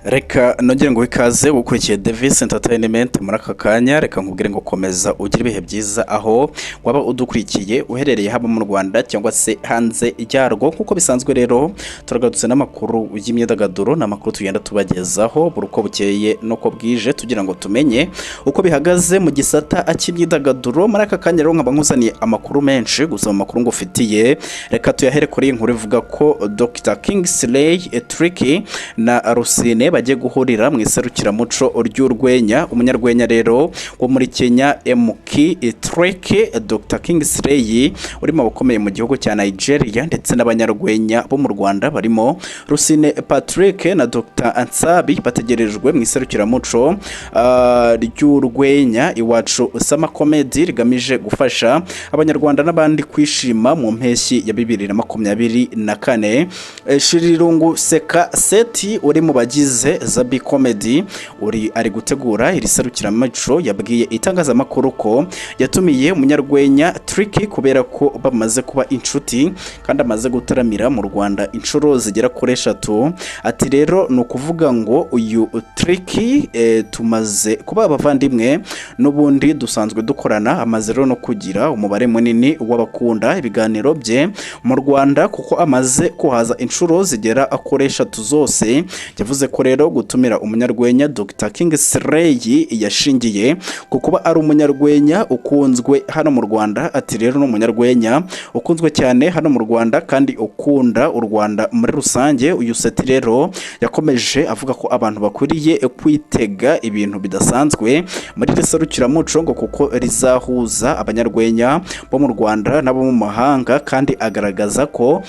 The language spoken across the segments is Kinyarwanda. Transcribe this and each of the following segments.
Reka nongere ngo ikaze ukurikiye Davis Entertainment muri aka kanya. Reka nkubwire ngo komeza ugire ibihe byiza aho waba udukurikiye uherereye, haba mu Rwanda cyangwa se hanze yarwo. Nk'uko bisanzwe rero, turagarutse n'amakuru y'imyidagaduro. Ni amakuru tugenda tubagezaho buri uko bukeye n'uko bwije, tugira ngo tumenye uko bihagaze mu gisata cy'imyidagaduro. Muri aka kanya rero nkaba nkuzaniye amakuru menshi. Gusa mu makuru ngufitiye, reka tuyahere kuri iyi nkuru ivuga ko Dr Kingsley Tricky na Rusine bagiye guhurira mu iserukiramuco ry'urwenya. Umunyarwenya rero wo muri Kenya, MK Tricky, Dr Kingsley uri mu bakomeye mu gihugu cya Nigeria, ndetse n'abanyarwenya bo mu Rwanda barimo Rusine Patrick na Dr Ansabi bategerejwe mu iserukiramuco ry'urwenya Iwacu Summer Comedy, rigamije gufasha Abanyarwanda n'abandi kwishima mu mpeshyi ya 2024. Shirirungu Seka Seti uri mu bagize Zabi Comedy uri ari gutegura iri serukiramuco yabwiye itangazamakuru ko yatumiye umunyarwenya Tricky kubera ko bamaze kuba inshuti kandi amaze gutaramira mu Rwanda inshuro zigera kuri eshatu. Ati: "Rero ni ukuvuga ngo uyu Tricky tumaze kuba abavandimwe, n'ubundi dusanzwe dukorana. Amaze rero no kugira umubare munini w'abakunda ibiganiro bye mu Rwanda kuko amaze kuhaza inshuro zigera kuri eshatu zose." Yavuze ko rero gutumira umunyarwenya Dr Kingsley yashingiye ku kuba ari umunyarwenya ukunzwe hano mu Rwanda. Ati: "Rero ni umunyarwenya ukunzwe cyane hano mu Rwanda kandi ukunda u Rwanda muri rusange." Uyu Seti rero yakomeje avuga ko abantu bakwiriye kwitega ibintu bidasanzwe muri iri serukiramuco, ngo kuko rizahuza abanyarwenya bo mu Rwanda n'abo mu mahanga, kandi agaragaza ko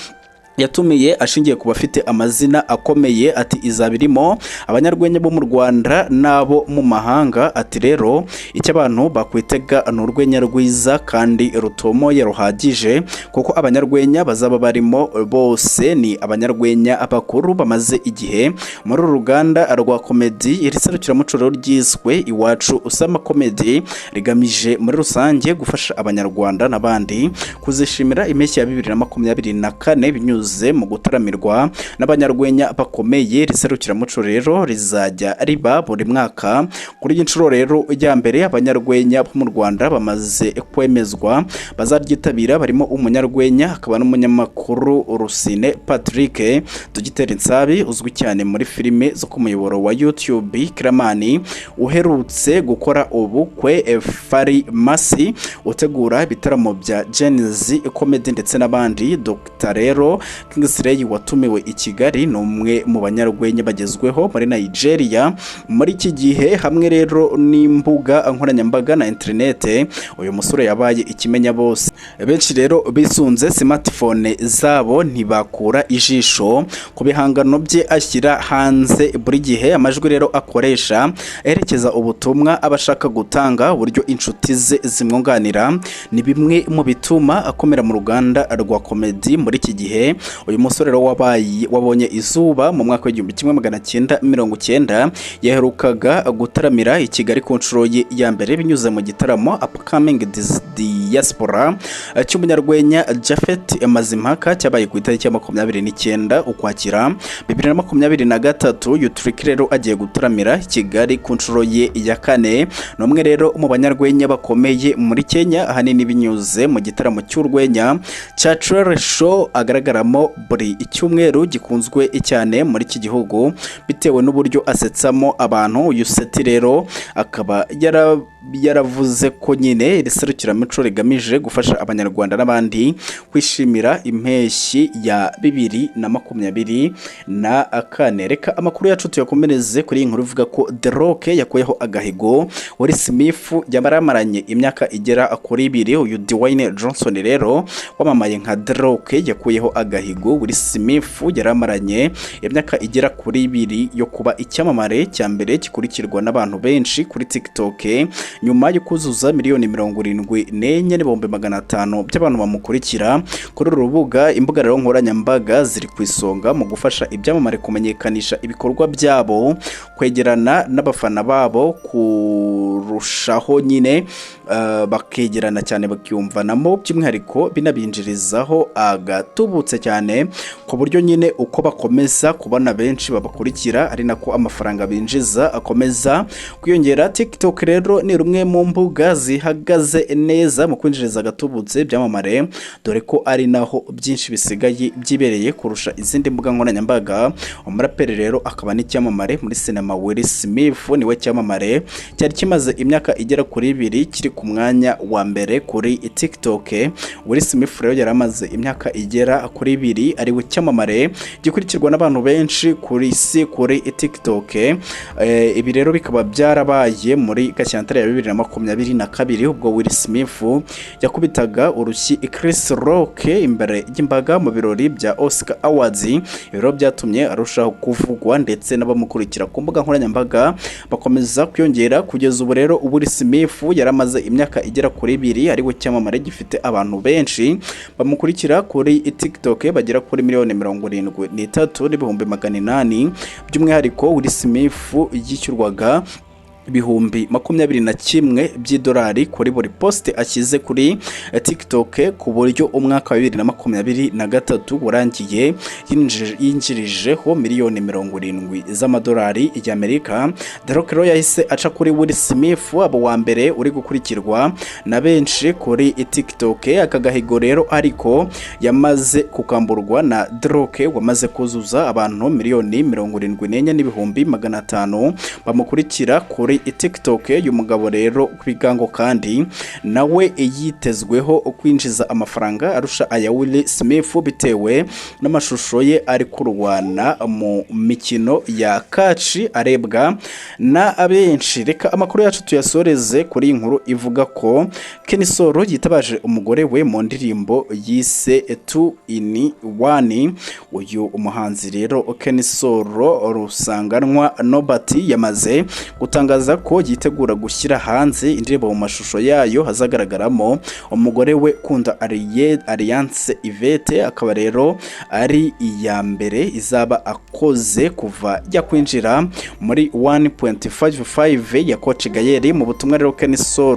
yatumiye ashingiye ku bafite amazina akomeye. Ati: "Izaba irimo abanyarwenya bo mu Rwanda n'abo mu mahanga." Ati: "Rero icyo abantu bakwitega ni urwenya rwiza kandi rutomoye ruhagije, kuko abanyarwenya bazaba barimo bose ni abanyarwenya bakuru bamaze igihe muri uru ruganda rwa comedy." Iri serukiramuco rero ryiswe Iwacu Summer Comedy rigamije muri rusange gufasha Abanyarwanda n'abandi kuzishimira impeshyi ya 2024 binyuze mu gutaramirwa n'abanyarwenya bakomeye. Iri serukiramuco rero rizajya riba buri mwaka. Kuri iyi nshuro rero ya mbere, abanyarwenya bo mu Rwanda bamaze kwemezwa bazaryitabira barimo umunyarwenya akaba n'umunyamakuru Rusine Patrick, Dogiteri Nsabi uzwi cyane muri filime zo ku muyoboro wa YouTube, Kiramani uherutse gukora ubukwe, Fari Masi utegura ibitaramo bya Gen-Z Comedy, ndetse n'abandi. Dr rero Kingsley watumiwe i Kigali ni umwe mu banyarwenya bagezweho muri Nigeria muri iki gihe. Hamwe rero n'imbuga nkoranyambaga na interinete, uyu musore yabaye ikimenya bose. Benshi rero bisunze smartphone zabo ntibakura ijisho ku bihangano bye ashyira hanze buri gihe. Amajwi rero akoresha erekeza ubutumwa aba ashaka gutanga, uburyo inshuti ze zimwunganira, ni bimwe mu bituma akomera mu ruganda rwa comedy muri iki gihe. Uyu musore rero wabaye wabonye izuba mu mwaka wa 1990 yaherukaga gutaramira i Kigali ku nshuro ye ya mbere binyuze mu gitaramo Upcoming Diaspora cy'umunyarwenya Japhet Mazimpaka cyabaye ku itariki ya 29 Ukwakira 2023. Yutriki rero agiye gutaramira i Kigali ku nshuro ye ya kane. Ni umwe rero mu banyarwenya bakomeye muri Kenya, ahanini binyuze mu gitaramo cy'urwenya cya Trail Show agaragaramo buri icyumweru, gikunzwe cyane muri iki gihugu bitewe n'uburyo asetsamo abantu. Uyu Seti rero akaba yaravuze ko nyine iri serukiramuco rigamije gufasha Abanyarwanda n'abandi kwishimira impeshyi ya 2024. Reka amakuru yacu tuyakomereze kuri iyi nkuru ivuga ko The Rock yakuyeho agahigo Will Smith yamaramaranye imyaka igera kuri 2. Uyu Dwayne Johnson rero wamamaye nka The Rock yakuyeho agahigo Will Smith yaramaranye imyaka igera kuri 2 yo kuba icyamamare cya mbere gikurikirwa n'abantu benshi kuri TikTok. nyuma yo kuzuza 74,500,000 by'abantu bamukurikira kuri uru rubuga. Imbuga rero nkoranyambaga ziri ku isonga mu gufasha ibyamamare kumenyekanisha ibikorwa byabo, kwegerana n'abafana babo kurushaho nyine, bakegerana cyane, bakiyumvanamo, by'umwihariko binabinjirizaho agatubutse cyane, ku buryo nyine uko bakomeza kubona benshi babakurikira ari nako amafaranga binjiza akomeza kwiyongera. TikTok rero ni rumwe mu mbuga zihagaze neza mu kwinjiriza agatubutse ibyamamare, dore ko ari naho byinshi bisigaye byibereye kurusha izindi mbuga nkoranyambaga. Umuraperi rero akaba n'icyamamare muri sinema Will Smith niwe cyamamare cyari kimaze imyaka igera kuri 2 kiri ku mwanya wa mbere kuri TikTok. Will Smith rero yari amaze imyaka igera kuri 2 ari we cyamamare gikurikirwa n'abantu benshi kuri isi kuri TikTok. Ibi rero bikaba byarabaye muri Gashyantare ya 2022, ubwo Will Smith yakubitaga urushyi Chris Rock imbere y'imbaga mu birori bya Oscar Awards. Ibiro byatumye arushaho kuvugwa, ndetse n'abamukurikira ku mbuga nkoranyambaga bakomeza kwiyongera. Kugeza ubu rero Will Smith yaramaze imyaka igera kuri 2 ari we cyamamare gifite abantu benshi bamukurikira kuri TikTok, bagera kuri 73,800,000. By'umwihariko Will Smith yishyurwaga 21,000 by'idolari kuri buri post ashyize kuri TikTok, ku buryo umwaka wa 2023 warangiye yinjirijeho 70 miliyoni z'amadolari y'Amerika. The Rock rero yahise aca kuri Will Smith, abo wa mbere uri gukurikirwa na benshi kuri TikTok. Aka gahigo rero ariko yamaze kukamburwa na The Rock, wamaze kuzuza abantu 74,500,000 bamukurikira kuri TikTok. Uyu mugabo rero w'ibigango kandi nawe yitezweho kwinjiza amafaranga arusha aya Will Smith, bitewe n'amashusho ye ari kurwana mu mikino ya kaci arebwa na benshi. Reka amakuru yacu tuyasoreze kuri iyi nkuru ivuga ko Kenny Sol yitabaje umugore we mu ndirimbo yise Two in One. Uyu umuhanzi rero Kenny Sol Rusanganwa Norbert yamaze gutangaza ko yitegura gushyira hanze indirimbo mu mashusho yayo hazagaragaramo umugore we Kunda Alliance Yvette, akaba rero ari iya mbere izaba akoze kuva yakwinjira muri 1.55 ya Coach Gael. Mu butumwa rero Kenny Sol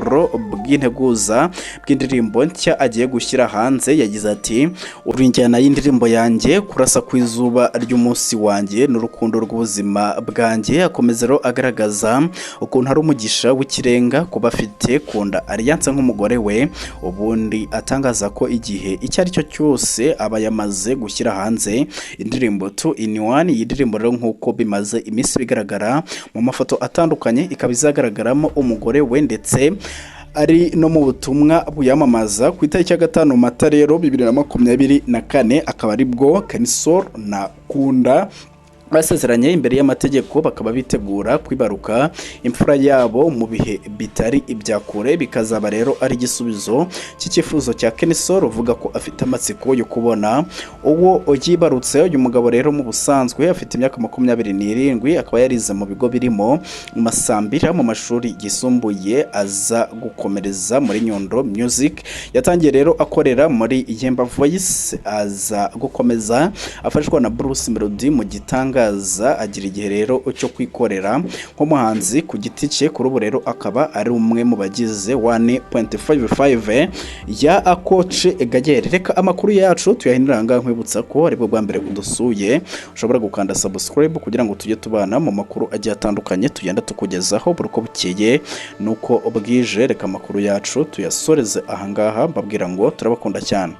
bw'integuza bw'indirimbo nshya agiye gushyira hanze yagize ati: "Uri injyana y'indirimbo yanjye, kurasa ku izuba ry'umunsi wanjye n'urukundo rw'ubuzima bwanjye." Akomeza rero agaragaza ukuntu ari umugisha w'ikirenga kuba afite Kunda Alliance nk'umugore we, ubundi atangaza ko igihe icyo ari cyo cyose aba yamaze gushyira hanze indirimbo Two in One. Iyi ndirimbo rero, nk'uko bimaze iminsi bigaragara mu mafoto atandukanye, ikaba izagaragaramo umugore we, ndetse ari no mu butumwa buyamamaza. Ku itariki ya 5 Mata rero 2024, akaba aribwo Kenny Sol na Kunda basezeranye imbere y'amategeko, bakaba bitegura kwibaruka imfura yabo mu bihe bitari ibya kure, bikazaba rero ari igisubizo cy'icyifuzo cya Kenny Sol uvuga ko afite amatsiko yo kubona uwo yibarutse. Uyu mugabo rero mu busanzwe afite imyaka 27, akaba yarize mu bigo birimo Masambira mu mashuri yisumbuye, aza gukomereza muri Nyundo Music. Yatangiye rero akorera muri Yemba Voice, aza gukomeza afashwa na Bruce Melody mu gitangaza, agira igihe rero cyo kwikorera nk'umuhanzi ku giti cye. Kuri ubu rero akaba ari umwe mu bagize 1.55 ya Coach Gael. Reka amakuru yacu tuyahinira aha ngaha, nkwibutsa ko aribwo bwa mbere udusuye ushobora gukanda subscribe kugira ngo tujye tubana mu makuru agiye atandukanye tugenda tukugezaho buri uko bukeye nuko bwije. Reka amakuru yacu tuyasoreze aha ngaha, mbabwira ngo turabakunda cyane.